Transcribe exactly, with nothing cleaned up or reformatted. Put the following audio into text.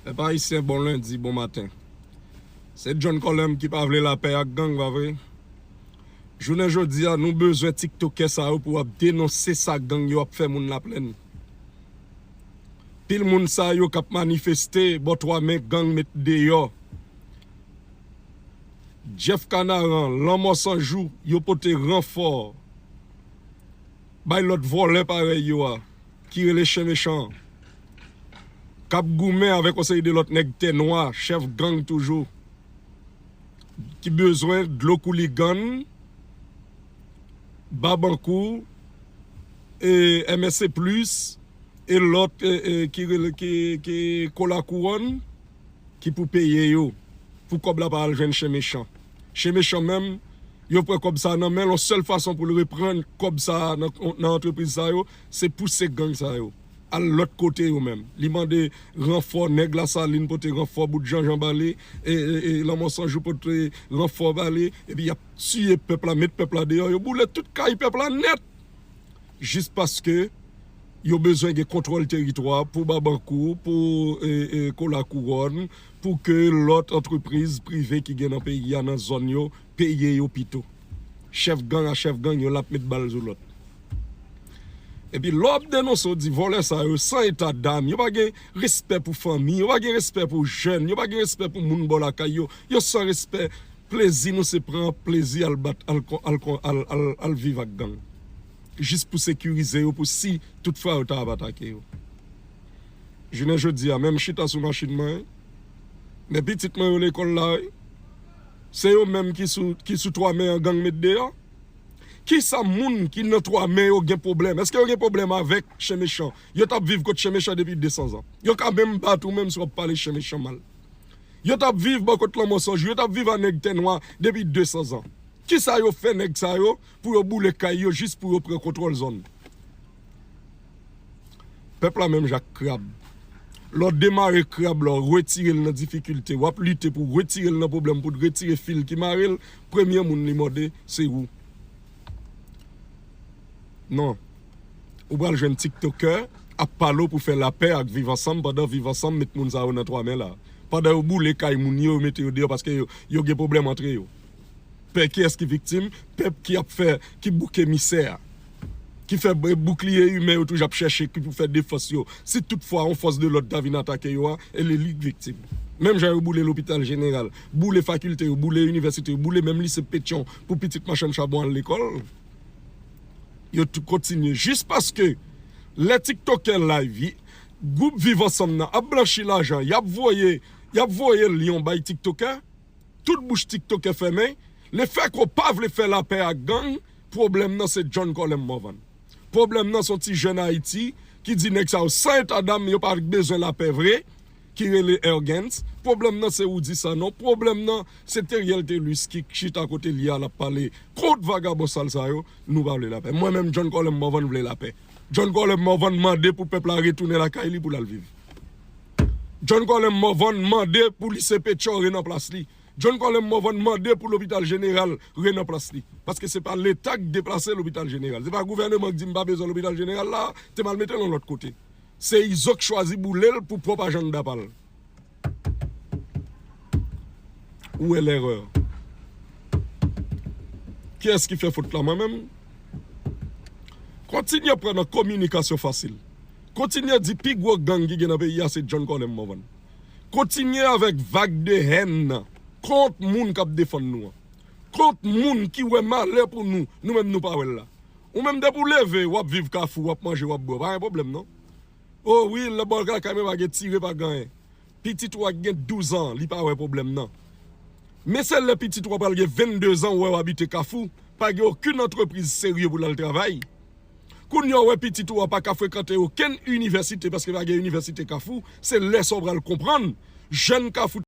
Pèp ayisyen, bon lendi, bon maten. Se John Colem ki pa vle lapè ak gang, pa vre? Jounen jodi a, nou bezwen tiktokè sa yo pou ap denonse sa gang yo ap fè moun Laplèn. Pil moun sa yo k ap manifeste bò twa men gang met deyò. Jeff Canaran, Lanmò San Jou, yo pote ranfò bay lòt vòlè parèy yo a, ki rele Chen Mechan, k ap goumen avèk yon seri de lòt nèg tè nwa, chèf gang toujou, ki bezwen dlo kouligann, Babankou, e, M S C plus, e lòt, e, e, ki rele, ki, ki Kola Kouwòn, ki pou peye yo, pou kòb la pa al jwenn Chen Mechan. Chen Mechan menm, yo pran kòb sa nan men l, yon sèl fason pou l reprann kòb sa nan, nan antrepriz sa yo, se pouse gang sa yo al lòt kote yo menm. Li mande ranfò, nèg Lasalin pote ranfò, bout Janjan ba li, e, e, e Lanmò San Jou pote ranfò ba li, epi y ap tiye pèp la, met pèp la deyò, yo boule tout kay pèp la nèt. Jis paske yo bezwen gen kontwòl teritwa pou Babankou, pou, e, e, Kola Kouwòn, pou ke lòt antrepriz prive ki gen nan peyi a, nan zòn yo, peye yo pito. Chèf gang a chèf gang, yonn ap met bal sou lòt. Epi lè w ap denonse, w di vòlè sa yo san eta dam, yo pa gen respè pou fanmi, yo pa gen respè pou jèn, yo pa gen respè pou moun bò lakay yo, yo san respè. Plezi nou se pran plezi al bat, al, al, al, al, al viv ak gang. Jis pou sekirize yo, pou si tout fwa yo ta ap atake yo. Jounen jodi a, menm chita sou machin mwen, men pitit mwen yo lekòl la, wi. Se yo menm ki sou, ki sou twa men an gang met deyò. Kisa moun ki nan twa men yo gen pwoblèm? Èske yo gen pwoblèm avèk Chen Mechan? Yo t ap viv kot Chen Mechan depi de san zan. Yo ka menm bat ou menm si w ap pale Chen Mechan mal. Yo t ap viv bò kot Lanmò San Jou, yo t ap viv a nèg tè nwa depi de san zan. Kisa yo fè nèg sa yo pou yo boule kay yo jis pou yo pran kontwòl zòn? Pèp la menm jan ak krab. Lè w demare krab la, w retire l nan difikilte, w ap lite pou w retire l nan pwoblèm, pou w retire fil ki mare l, premye moun li mòde, se ou. Non. Ou pral jwenn tiktokè ap pale w pou fè lapè ak Viv Ansanm, pandan Viv Ansanm met moun sa yo nan twa men la. Pandan yo boule kay moun yo, yo mete yo deyò paske yo, yo gen pwoblèm antre yo. Pè kiyès ki viktim? Pèp ki ap fè, ki bouk emisè a. Ki fè b-, boukliye imen yo toujou ap chèche ki pou fè defans yo. Si toutfwa yon fòs de lòd ta vin atake yo a, e li, li k viktim. Menm jan yo boule lopital jeneral, boule fakilte yo, boule inivèsite yo, boule menm lise Petyon pou pitit machann chabon al lekòl. Yo tou kontinye. Jis paske lè tiktokè live, gwoup Viv Ansanm nan ap blanchi lajan, y ap voye, y ap voye lyon bay tiktokè, tout bouch tiktokè fèmen, lefètke w pa vle fè lapè ak gang, pwoblèm nan se John Colem Morvan. Pwoblèm nan se yon ti jèn Ayiti ki di nèg sa yo san eta dam, yo pa bezwen lapè vre, ki rele Ergens. Pwoblèm nan se Roudy Sanon. Pwoblèm nan se Theriel Thelus ki chita kote li a, l ap pale kont vagabon sal sa yo. Nou pa vle lapè. Mwen menm, John Colem Morvan vle lapè. John Colem Morvan mande pou pèp la retounen lakay li pou l al viv. John Colem Morvan mande pou lise Petyon re nan plas li. John Colem Morvan mande pou lopital jeneral re nan plas li. Paske se pa Leta k deplase lopital jeneral. Se pa gouvèneman k di m pa bezwen lopital jeneral la, te m al mete l yon lòt kote. Se Izo k chwazi boule l pou pwòp ajanda pa l. Où est l'erreur? Kiyès ki fè fot la? Mwen menm? Kontinye pran nan kominikasyon fasil. Kontinye di pi gwo gang ki gen nan peyi a se John Colem Morvan. Kontinye avèk vag de hèn nan kont moun k ap defann nou an. Kont moun ki wè malè pou nou, nou menm nou pa wè l la. Ou menm depi w leve, w ap viv Kafou, w ap manje, w ap bwè, pa gen pwoblèm non. O wi, lè bò lakay mwen pa gen tire, pa gen anyen. Pitit ou a ki gen douz an, li pa wè pwoblèm nan. Men se lè pitit ou a pral gen venndezan, ou wè w abite Kafou, pa gen okenn antrepriz serye pou l al travay. Kounye a w wè pitit ou a pa ka frekante okenn inivèsite paske pa gen inivèsite Kafou, se lè sa w pral konprann jèn Kafou